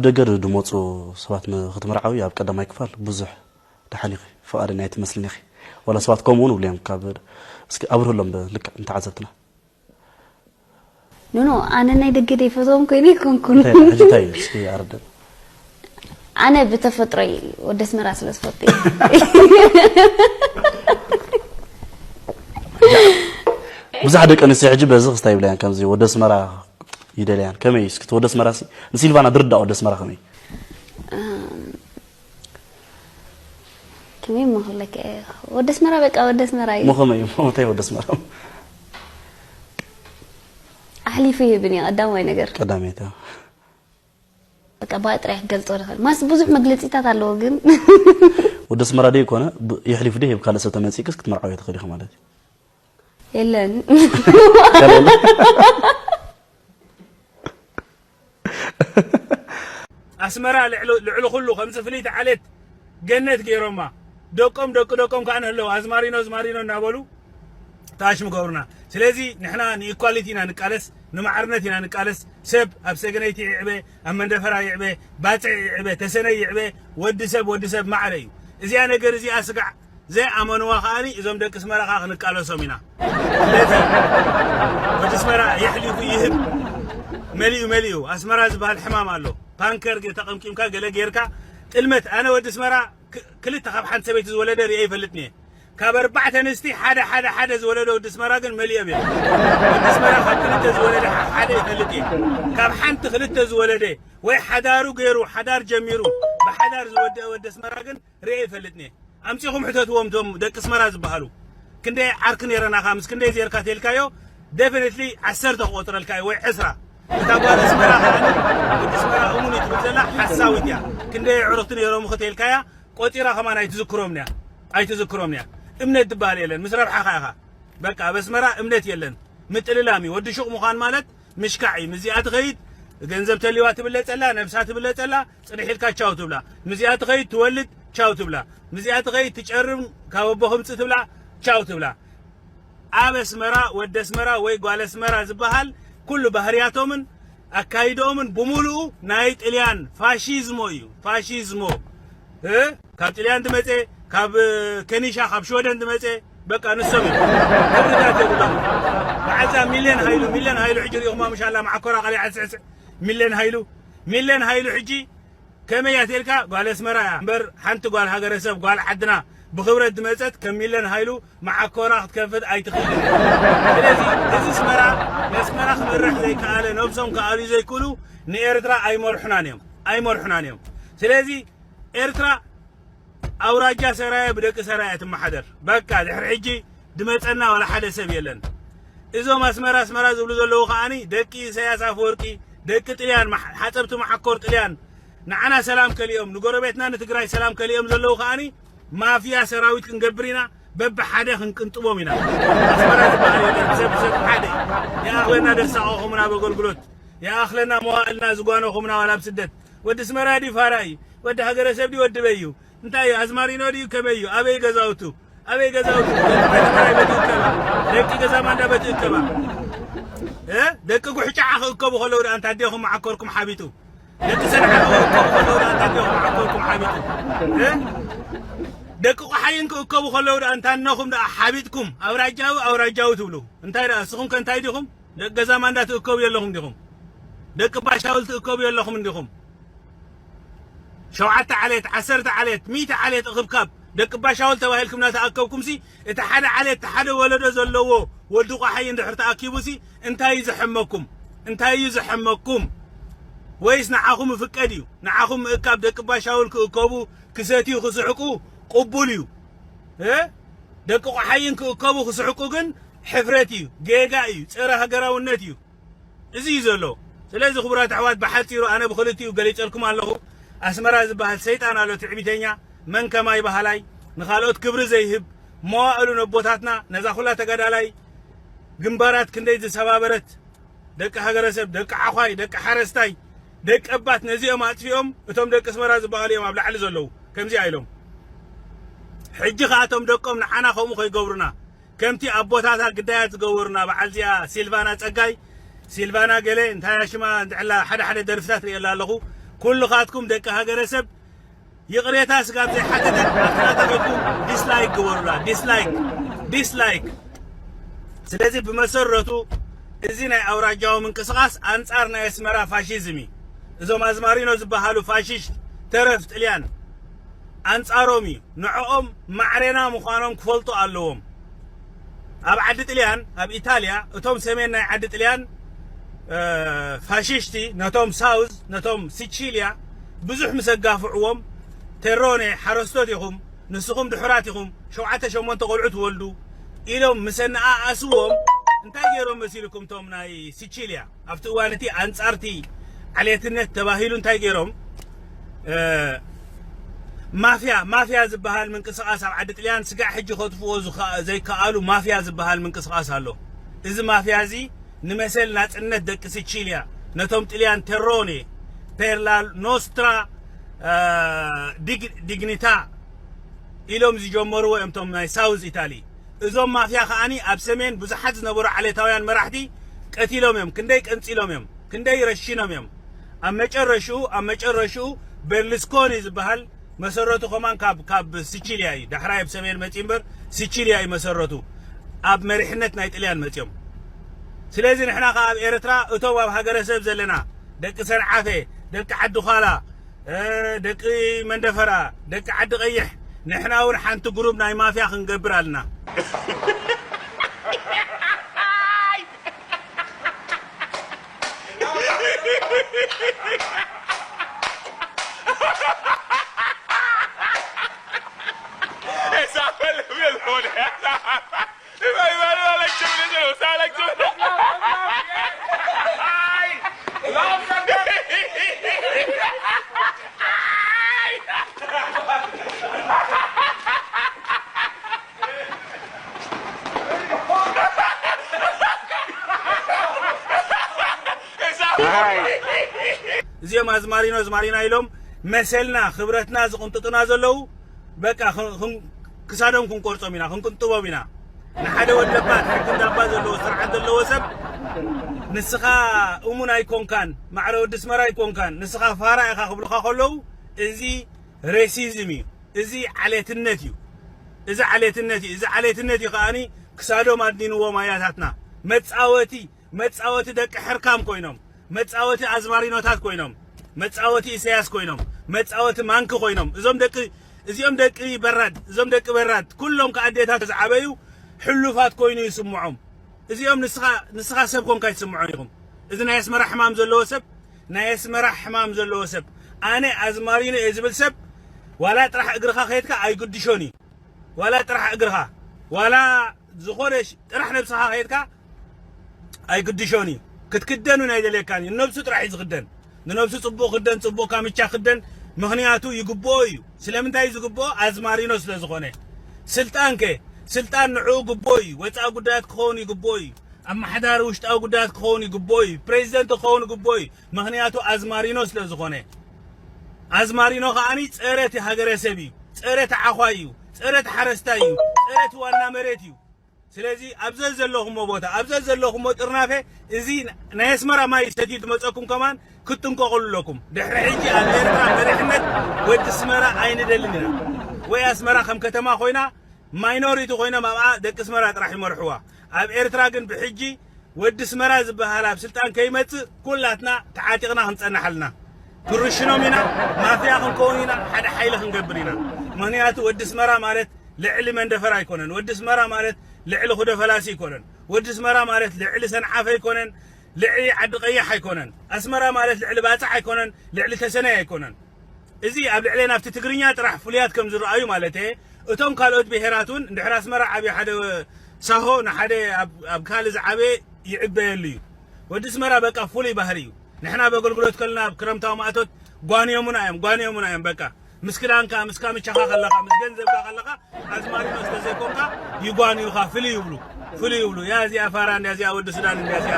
ደገ ድመፁ ሰባት ንክትምርዓዊ ኣብ ቀዳማይ ክፋል ብዙሕ ደሓን ኢኺ፣ ፍቓደኛ ኣይትመስልን ኢኺ። ዋላ ሰባት ከምኡ እውን ይብሉ እዮም። ካብ እስኪ ኣብርህሎም ብልክዕ ንተዓዘብትና። ኖኖ፣ ኣነ ናይ ደገ ደይፈትዎም ኮይነ ኣይኮንኩን። እንታይ ሕጂ እንታይ እዩ እስኪ ኣረደን። ኣነ ብተፈጥሮይ ወደ ኣስመራ ስለ ዝፈቱ። ብዙሕ ደቂ ኣንስትዮ ሕጂ በዚ ክስታይ ይብላያን ከምዚ ወደ ኣስመራ ይደልያን። ከመይ እስኪ እቲ ወደ ኣስመራ ሲ ንሲልቫና ድርዳ ወደ ኣስመራ ከመይ? ከመይ እሞ ክብለካ እየ? ወደ ኣስመራ በቃ ወደ ኣስመራ እዩ። ሞ ከመይ እሞ እንታይ ወደ ኣስመራ? ኣሕሊፉ ይህብን እዩ ቀዳማይ ነገር። ቀዳመይቲ። በቃ ብኣ ጥራይ ክገልጾ ንኽእል። ማስ ብዙሕ መግለጺታት ኣለዎ ግን ወደ ኣስመራ ደይ ኮነ ብ- የሕሊፉ ደይ ብ ካልእ ሰብ ተመጺእክስ ክትመርዓዊ ትኽእል ኢኺ ማለት እዩ። የለን። ገለ የለ። ኣስመራ ልዕሊ ልዕሊ ኩሉ ከምዚ ፍልይቲ ዓሌት ገነት ገይሮማ። ደቆም ደቂ ደቆም ከኣ ንህለው ኣዝማሪኖ ኣዝማሪኖ እናበሉ ታሽሙ ገብሩና። ስለዚ ንሕና ንኢኳሊቲ ኢና ንቃለስ፣ ንማዕርነት ኢና ንቃለስ። ሰብ ኣብ ሰገነይቲ ይዕበ፣ ኣብ መንደፈራ ይዕበ፣ ባጽዕ ይዕበ፣ ተሰነይ ይዕበ፣ ወዲ ሰብ ወዲ ሰብ ማዕረ እዩ። እዚኣ ነገር እዚኣ ስጋዕ ዘይኣመንዋ ከኣኒ እዞም ደቂ ኣስመራ ከኣ ክንቃለሶም ኢና። ስለዚ ወዲ ኣስመራ የሕሊፉ ይህብ። መሊኡ መሊኡ ኣስመራ ዝበሃል ሕማም ኣሎ። ፓንከር ጌ- ተቐምቂምካ ገለ ጌርካ ጥልመት። ኣነ ወዲ ኣስመራ ክ- ክልተ ካብ ሓንቲ ሰበይቲ ዝወለደ ርእየ ይፈልጥኒ እየ። ካብ ኣርባዕተ ኣንስቲ ሓደ ሓደ ሓደ ዝወለደ ወዲ ኣስመራ ግን መሊኦም እዮም። ወዲ ኣስመራ ካብ ክልተ ዝወለደ ዓ- ሓደ ይፈልጥ እየ። ካብ ሓንቲ ክልተ ዝወለደ ወይ ሓዳሩ ገይሩ ሓዳር ጀሚሩ ብሓዳር ዝወደአ ወዲ ኣስመራ ግን ርእየ ይፈልጥኒ እየ። ኣምጺኹም ሕተትዎም እቶም ደቂ ኣስመራ ዝበሃሉ። ክንደይ ዓርኪ ነይረናኻ ምስ ክንደይ ዜርካ ተልካዮ ደፊኒትሊ ዓሰርተ ክቆጽረልካ እዩ ወይ ዕስራ። እታ ጓል ኣስመራ ከኣ ወዲ ኣስመራ እሙን እዩ ትብል ዘላ ሓሳዊት እያ። ክንደይ ኣዕሩኽቲ ነይሮም ክተልካያ ቆጺራ ከማን ኣይትዝክሮም እያ። ኣይትዝክሮም እያ። እምነት ዝበሃል የለን ምስ ረብሓኻ ኢኻ። በቃ ኣብ ኣስመራ እምነት የለን። ምጥልላም እዩ። ወዲ ሹቕ ምዃን ማለት ምሽካዕ እዩ። ምስዚኣ ትኸይድ ገንዘብ ተልዋ ትብለጸላ፣ ነብሳ ትብለጸላ፣ ጽንሕ ኢልካ ቻው ትብላ። ምስዚኣ ትኸይድ ትወልድ ቻው ትብላ። ምስዚኣ ትኸይድ ትጨርም ካብ ኣቦ ክምጽእ ትብላ ቻው ትብላ። ኣብ ኣስመራ ወዲ ኣስመራ ወይ ጓል ኣስመራ ዝበሃል ኩሉ ባህርያቶምን ኣካይድኦምን ብምሉኡ ናይ ጥልያን ፋሺዝሞ እዩ። ፋሺዝሞ እ ካብ ጥልያን ዝመጸ ካብ ከኒሻ ካብ ሽወደን ዝመጸ በቃ ንሶም እዮም። ክብርታት የብሎም። መዓዛ ሚልዮን ሃይሉ ሚልዮን ሃይሉ ሕጂ ሪኢኹማ ምሻላ መዓኮራ ቀሊዓ ስዕስዕ ሚልዮን ሃይሉ ሚልዮን ሃይሉ ሕጂ ከመይ እያ ተልካ ጓል ኣስመራ እያ እምበር ሓንቲ ጓል ሃገረሰብ ጓል ዓድና ብክብረት ዝመጸት ከም ሚልዮን ሃይሉ መዓኮራ ክትከፍት ኣይትኽእልን። ስለዚ እዚ ኣስመራ ንኣስመራ ክመርሕ ዘይከኣለ ነብሶም ክኣልዩ ዘይክእሉ ንኤርትራ ኣይመርሑናን እዮም ኣይመርሑናን እዮም። ስለዚ ኤርትራ ኣውራጃ ሰራየ ብደቂ ሰራየ ትመሓደር። በቃ ድሕሪ ሕጂ ድመጸና ዋላ ሓደ ሰብ የለን። እዞም ኣስመራ ኣስመራ ዝብሉ ዘለዉ ከኣኒ ደቂ ኢሳያስ ኣፈወርቂ ደቂ ጥልያን ሓፀብቲ መዓኮር ጥልያን ንዓና ሰላም ከሊኦም ንጎረቤትና ንትግራይ ሰላም ከሊኦም ዘለዉ ከኣኒ ማፍያ ሰራዊት ክንገብር ኢና። በብሓደ ክንቅንጥቦም ኢና። ኣስመራ ዝበሃል የለን። ሰብ ሰብ ሓደ ይኣኽለና ደሳቐኹምና ኣብ ኣገልግሎት ይኣኽለና መዋእልና ዝጓነኹምና ዋላ ኣብ ስደት። ወዲ ኣስመራ ድዩ ፋራ እዩ? ወዲ ሃገረሰብ ድዩ ወዲ በይ እዩ? እንታይ እዩ ኣዝማሪኖ ድዩ ከመይ እዩ? ኣበይ ገዛውቱ ኣበይ ገዛውቱ ደቂ ማይ ተባራይ በቲ እከባ ደቂ ገዛ ማንዳ በቲ እከባ እ ደቂ ጉሕጫዓ ክእከቡ ከለዉ ደኣ እንታ ኣዴኹም መዓኮርኩም ሓቢጡ ደቂ ሰንዓ ክእከቡ ከለዉ ደኣ እንታ ኣዴኹም መዓኮርኩም ሓቢጡ እ ደቂ ቆሓይን ክእከቡ ከለዉ ደኣ እንታ እነኹም ደኣ ሓቢጥኩም ኣውራጃዊ ኣውራጃዊ ትብሉ እንታይ ደኣ እስኹም ከ እንታይ ዲኹም ደቂ ገዛ ማንዳ ትእከቡ የለኹም ዲኹም ደቂ ባሻውል ትእከቡ የለኹም እንዲኹም ሸውዓተ ዓሌት ዓሰርተ ዓሌት ሚእቲ ዓሌት እኽብካብ ደቂ ባሻውል ተባሂልኩም እናተኣከብኩምሲ እቲ ሓደ ዓሌት እቲ ሓደ ወለዶ ዘለዎ ወዲ ቆሓይ እንድሕር ተኣኪቡሲ እንታይ እዩ ዘሐመኩም እንታይ እዩ ዘሐመኩም ወይስ ንዓኹም ይፍቀድ እዩ ንዓኹም ምእካብ ደቂ ባሻውል ክእከቡ ክሰትዩ ክስሕቁ ቅቡል እዩ እ ደቂ ቆሓይን ክእከቡ ክስሕቁ ግን ሕፍረት እዩ ጌጋ እዩ ፀረ ሃገራውነት እዩ እዚ እዩ ዘሎ። ስለዚ ክቡራት ኣሕዋት ብሓጺሩ ኣነ ብኽልቲኡ ገሊጸልኩም ኣለኹ። ኣስመራ ዝበሃል ሰይጣን ኣሎ ትዕቢተኛ፣ መን ከማይ በሃላይ፣ ንኻልኦት ክብሪ ዘይህብ፣ መዋእሉ ነቦታትና ነዛ ኩላ ተጋዳላይ ግንባራት ክንደይ ዝሰባበረት ደቂ ሃገረሰብ፣ ደቂ ዓዃይ፣ ደቂ ሓረስታይ፣ ደቂ ኣባት ነዚኦም ኣጥፊኦም እቶም ደቂ ኣስመራ ዝበሃሉ እዮም ኣብ ላዕሊ ዘለዉ ከምዚኣ ኢሎም። ሕጂ ከኣ እቶም ደቆም ንዓና ከምኡ ከይገብሩና ከምቲ ኣቦታታ ግዳያት ዝገበሩና በዓል እዚኣ ሲልቫና ጸጋይ ሲልቫና ገለ እንታይ ሽማ እንድዕላ ሓደ ሓደ ደርፍታት ርእየላ ኣለኹ ኩልኻትኩም ደቂ ሃገረሰብ ይቕሬታ ስጋብ ዘይሓተተት ኣብታ ከይድኩም ዲስላይክ ግበሩላ። ዲስላይክ፣ ዲስላይክ። ስለዚ ብመሰረቱ እዚ ናይ ኣውራጃዊ ምንቅስቓስ ኣንጻር ናይ ኣስመራ ፋሽዝም እዩ። እዞም ኣዝማሪኖ ዝበሃሉ ፋሽስት ተረፍ ጥልያን ኣንጻሮም እዩ። ንዕኦም ማዕሬና ምዃኖም ክፈልጡ ኣለዎም። ኣብ ዓዲ ጥልያን፣ ኣብ ኢታልያ፣ እቶም ሰሜን ናይ ዓዲ ጥልያን እ፣ ፋሽስቲ ነቶም ሳውዝ፣ ነቶም ሲቺልያ ብዙሕ ምስ ኣጋፍዕዎም፣ ቴሮኔ ሓረስቶት ኢኹም፣ ንስኹም ድሑራት ኢኹም፣ ሸውዓተ ሸሞንተ ቆልዑ ትወልዱ ኢሎም ምስ ኣነኣኣስዎም፣ እንታይ ገይሮም መሲልኩም? እቶም ናይ ሲቺልያ ኣብቲ እዋን እቲ ኣንጻርቲ ዓሌትነት ተባሂሉ እንታይ ገይሮም? እ፣ ማፍያ፣ ማፍያ ዝበሃል ምንቅስቓስ ኣብ ዓዲ ጥልያን ስጋዕ ሕጂ ከጥፍዎ ዝኸ-፣ ዘይከኣሉ ማፍያ ዝበሃል ምንቅስቓስ ኣሎ። እዚ ማፍያ እዚ ንመሰል ናጽነት ደቂ ሲቺልያ፣ ነቶም ጥልያን ቴሮኔ፣ ፔር ላ ኖስትራ፣ እ፣ ዲግ-፣ ዲግኒታ ኢሎም ዝጀመርዎ እዮም፣ እቶም ናይ ሳውዝ ኢታሊ። እዞም ማፍያ ከኣኒ ኣብ ሰሜን ብዙሓት ዝነበሩ ዓሌታውያን መራሕቲ ቀቲሎም እዮም፣ ክንደይ ቀንጺሎም እዮም፣ ክንደይ ረሺኖም እዮም። ኣብ መጨረሽኡ፣ ኣብ መጨረሽኡ ቤርሉስኮኒ ዝበሃል መሰረቱ ከማን ካብ፣ ካብ ሲቺልያ እዩ። ዳሕራይ ኣብ ሰሜን መጺኡ እምበር ሲቺልያ እዩ መሰረቱ። ኣብ መሪሕነት ናይ ጥልያን መጺኦም። ስለዚ ንሕና ከኣ ኣብ ኤርትራ እቶም ኣብ ሃገረሰብ ዘለና ደቂ ሰንዓፈ፣ ደቂ ዓዲ ዃላ፣ እ፣ ደቂ መንደፈራ፣ ደቂ ዓዲ ቀይሕ፣ ንሕና እውን ሓንቲ ግሩፕ ናይ ማፍያ ክንገብር ኣለና። እዚኦም ኣዝማሪኖ ኣዝማሪና ኢሎም መሰልና ክብረትና ዝቕንጥጡና ዘለዉ፣ በቃ ክን-፣ ክን-፣ ክሳዶም ክንቆርጾም ኢና፣ ክንቅንጥቦም ኢና። ንሓደ ወዲ ለባት ሕጊ እንዳባ ዘለዎ ስርዓት ዘለዎ ሰብ ንስኻ እሙን ኣይኮንካን፣ ማዕረ ወዲ ኣስመራ ኣይኮንካን፣ ንስኻ ፋራ ኢኻ ክብሉኻ ከለዉ፣ እዚ ሬሲዝም እዩ። እዚ ዓሌትነት እዩ። እዚ ዓሌትነት እዩ። እዚ ዓሌትነት እዩ ከኣኒ ክሳዶም ኣድኒንዎም ኣያታትና። መጻወቲ፣ መጻወቲ ደቂ ሕርካም ኮይኖም፣ መጻወቲ ኣዝማሪኖታት ኮይኖም፣ መጻወቲ ኢሳያስ ኮይኖም፣ መጻወቲ ማንኪ ኮይኖም። እዞም ደቂ፣ እዚኦም ደቂ በራድ፣ እዞም ደቂ በራድ ኩሎም ከኣዴታት ዝዓበዩ ሕሉፋት ኮይኑ ይስምዖም። እዚኦም ንስኻ፣ ንስኻ ሰብ ኮንካ ይስምዖ ኢኹም። እዚ ናይ ኣስመራ ሕማም ዘለዎ ሰብ፣ ናይ ኣስመራ ሕማም ዘለዎ ሰብ፣ ኣነ ኣዝማሪኖ እየ ዝብል ሰብ፣ ዋላ ጥራሕ እግርኻ ከይድካ ኣይግድሾን እዩ። ዋላ ጥራሕ እግርኻ፣ ዋላ ዝኾነ ሽ-፣ ጥራሕ ነብስኻ ከይድካ ኣይግድሾን እዩ። ክትክደን እውን ኣይደልየካን እዩ። ንነብሱ ጥራሕ እዩ ዝኽደን። ንነብሱ ጽቡቕ ክደን፣ ጽቡቕ ካምቻ ክደን፣ ምኽንያቱ ይግብኦ እዩ። ስለምንታይ እዩ ዝግብኦ? ኣዝማሪኖ ስለ ዝኾነ። ስልጣን ከ? ስልጣን ንዕኡ ግብኦ እዩ። ወጻኢ ጉዳያት ክኸውን ይግብኦ እዩ። ኣመሓዳሪ ውሽጣዊ ጉዳያት ክኸውን ይግብኦ እዩ። ፕሬዚደንት ክኸውን ይግብኦ እዩ። ምኽንያቱ ኣዝማሪኖ ስለ ዝኾነ። ኣዝማሪኖ ከኣኒ ጸረ እቲ ሃገረሰብ እዩ። ጸረ እቲ ዓዃይ እዩ። ጸረ እቲ ሓረስታይ እዩ። ጸረ እቲ ዋና መሬት እዩ። ስለዚ ኣብ ዘዘለኹሞ ቦታ፣ ኣብ ዘዘለኹሞ ጥርናፈ፣ እዚ ናይ ኣስመራ ማይ ሰትዩ ዝመጸኩም ከማን ክትጥንቀቑሉ ኣለኩም። ድሕሪ ሕጂ ኣብ ኤርትራ መሪሕነት ወዲ ኣስመራ ኣይንደልን ኢና። ወይ ኣስመራ ከም ከተማ ኮይና፣ ማይኖሪቲ ኮይኖም ኣብኣ ደቂ ኣስመራ ጥራሕ ይመርሕዋ። ኣብ ኤርትራ ግን ብሕጂ ወዲ ኣስመራ ዝበሃል ኣብ ስልጣን ከይመጽእ ኩላትና ተዓጢቕና ክንጸንሕ ኣለና። ክንርሽኖም ኢና፣ ማፍያ ክንከውን ኢና፣ ሓደ ሓይሊ ክንገብር ኢና። ምኽንያቱ ወዲ ኣስመራ ማለት ልዕሊ መንደፈራ ኣይኮነን። ወዲ ኣስመራ ማለት ልዕሊ ኩደ ፈላሲ ኣይኮነን። ወዲ ኣስመራ ማለት ልዕሊ ሰንዓፈ ኣይኮነን፣ ልዕሊ ዓዲ ቀይሕ ኣይኮነን። ኣስመራ ማለት ልዕሊ ባጽዕ ኣይኮነን፣ ልዕሊ ተሰነይ ኣይኮነን። እዚ ኣብ ልዕሌና ኣብቲ ትግርኛ ጥራሕ ፍሉያት ከም ዝረኣዩ ማለት እየ። እቶም ካልኦት ብሄራት እውን እንድሕር ኣስመራ ዓብዩ ሓደ ሳሆ ንሓደ ኣብ፣ ኣብ ካልእ ዝዓበየ ይዕበየሉ እዩ። ወዲ ኣስመራ በቃ ፍሉይ ባህሪ እዩ። ንሕና ኣብ ኣገልግሎት ከለና ኣብ ክረምታዊ ማእቶት ጓንዮምና እዮም፣ ጓንዮምና እዮም በቃ። ምስ ክዳንካ፣ ምስ ካምቻኻ ከለኻ፣ ምስ ገንዘብካ ከለኻ፣ ኣዝማሪኖ ስለ ዘይኮንካ ይጓንዩኻ፣ ፍልይ ይብሉ፣ ፍልይ ይብሉ። ያ እዚኣ ፋራ እንድያ፣ እዚኣ ወዲ ሱዳን እንድያ፣ እዚኣ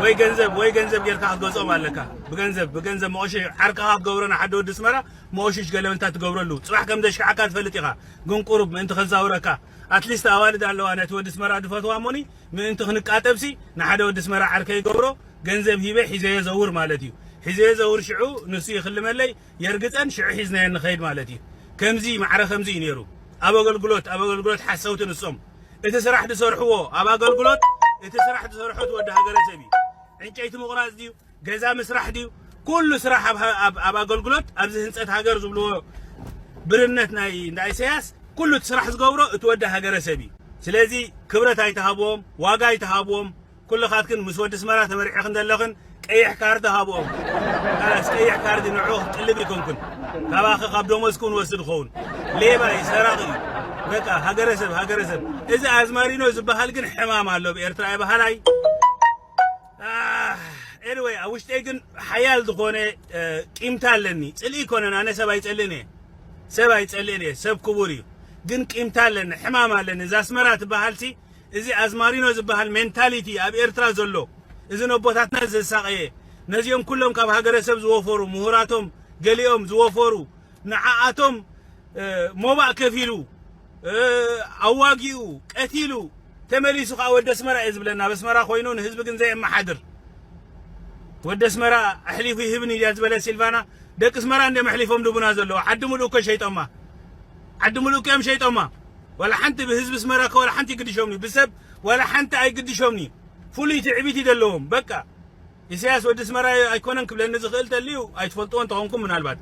ወይ ገንዘብ፣ ወይ ገንዘብ ጌርካ ክትገዝኦም ኣለካ። ብገንዘብ፣ ብገንዘብ መቑሽሽ ዓርክኻ ክትገብሮ ንሓደ ወዲ ኣስመራ መቑሽሽ ገለመንታ ትገብረሉ። ጽባሕ ከም ዘሽክዓካ ትፈልጥ ኢኻ። ግን ቁሩብ ምእንቲ ከዛውረካ፣ ኣትሊስት ኣዋልድ ኣለዋ ነቲ ወዲ ኣስመራ ዝፈትዋ እሞኒ፣ ምእንቲ ክንቃጠብሲ ንሓደ ወዲ ኣስመራ ዓርከይ ይገብሮ፣ ገንዘብ ሂበ ሒዘዮ ዘውር ማለት እዩ። ሒዘዮ ዘውር ሽዑ ንሱ ይኽልመለይ የርግጸን ሽዑ ሒዝናዮ ንኸይድ ማለት እዩ። ከምዚ ማዕረ ከምዚ እዩ ነይሩ። ኣብ ኣገልግሎት ኣብ ኣገልግሎት ሓሰውቲ ንሶም እቲ ስራሕ ዝሰርሕዎ ኣብ ኣገልግሎት እቲ ስራሕ ዝሰርሖ እቲ ወዲ ሃገረ ሰብ እዩ። ዕንጨይቲ ምቑራጽ ድዩ ገዛ ምስራሕ ድዩ ኩሉ ስራሕ ኣብ ኣብ ኣገልግሎት ኣብዚ ህንጸት ሃገር ዝብልዎ ብርነት ናይ እንዳ ኢሳያስ ኩሉ እቲ ስራሕ ዝገብሮ እቲ ወዲ ሃገረ ሰብ እዩ። ስለዚ ክብረት ኣይትሃብዎም፣ ዋጋ ኣይትሃብዎም። ኩልኻትክን ምስ ወዲ ኣስመራ ተመሪዕኽን ዘለኽን ቀይሕ ካርድ ሃብኦም። ካላስ ቀይሕ ካርድ ንዕኡ ክትጥልብ ይኮንኩን። ካባኺ ካብ ደሞዝኪ ንወስድ ኸውን። ሌባ እዩ፣ ሰራቒ እዩ። በቃ ሃገረሰብ ሃገረሰብ። እዚ ኣዝማሪኖ ዝበሃል ግን ሕማም ኣሎ ብኤርትራ ይበሃላይ። ኤኒወይ ኣብ ውሽጠይ ግን ሓያል ዝኾነ ቂምታ ኣለኒ። ፅልኢ ይኮነን፣ ኣነ ሰብ ኣይፀልእን እየ፣ ሰብ ኣይፀልእን እየ፣ ሰብ ክቡር እዩ። ግን ቂምታ ኣለኒ፣ ሕማም ኣለኒ። እዛ ኣስመራ ትበሃልሲ እዚ ኣዝማሪኖ ዝበሃል ሜንታሊቲ ኣብ ኤርትራ ዘሎ እዚ ነቦታትና ዘሳቐየ ነዚኦም ኩሎም ካብ ሃገረሰብ ዝወፈሩ ምሁራቶም ገሊኦም ዝወፈሩ ንዓኣቶም ሞባእ ከፊሉ ኣዋጊኡ ቀቲሉ ተመሊሱ ከዓ ወዲ ኣስመራ እየ ዝብለና ኣብ ኣስመራ ኮይኑ ንህዝቢ ግን ዘየመሓድር ወዲ ኣስመራ ኣሕሊፉ ይህብን እያ ዝበለ ሲልቫና ደቂ ኣስመራ እንዲም ኣሕሊፎም ድቡና ዘለዎ ዓዲ ሙሉእ እኮ ሸይጦማ ዓዲ ሙሉእ እዮም ሸይጦማ ዋላ ሓንቲ ብህዝቢ ኣስመራ ከ ዋላ ሓንቲ ይግድሾምኒ ብሰብ ዋላ ሓንቲ ኣይግድሾምኒ ፍሉይ ትዕቢት እዩ ዘለዎም በቃ ኢሳያስ ወዲ ኣስመራ ኣይኮነን ክብለኒ ዝኽእል ተልዩ ኣይትፈልጥዎ እንተኾንኩም ምናልባት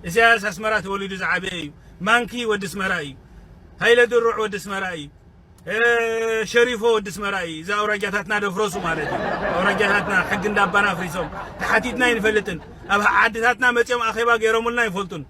ኢሳያስ ኣስመራ ተወሊዱ ዝዓበየ እዩ ማንኪ ወዲ ኣስመራ እዩ ሃይለ ድሩዕ ወዲ ኣስመራ እዩ ሸሪፎ ወዲ ኣስመራ እዩ እዚ ኣውራጃታትና ደፍረሱ ማለት እዩ ኣውራጃታትና ሕጊ እንዳባና ኣፍሪሶም ተሓቲትና ይንፈልጥን ኣብ ዓድታትና መፅኦም ኣኼባ ገይሮምልና ይፈልጡን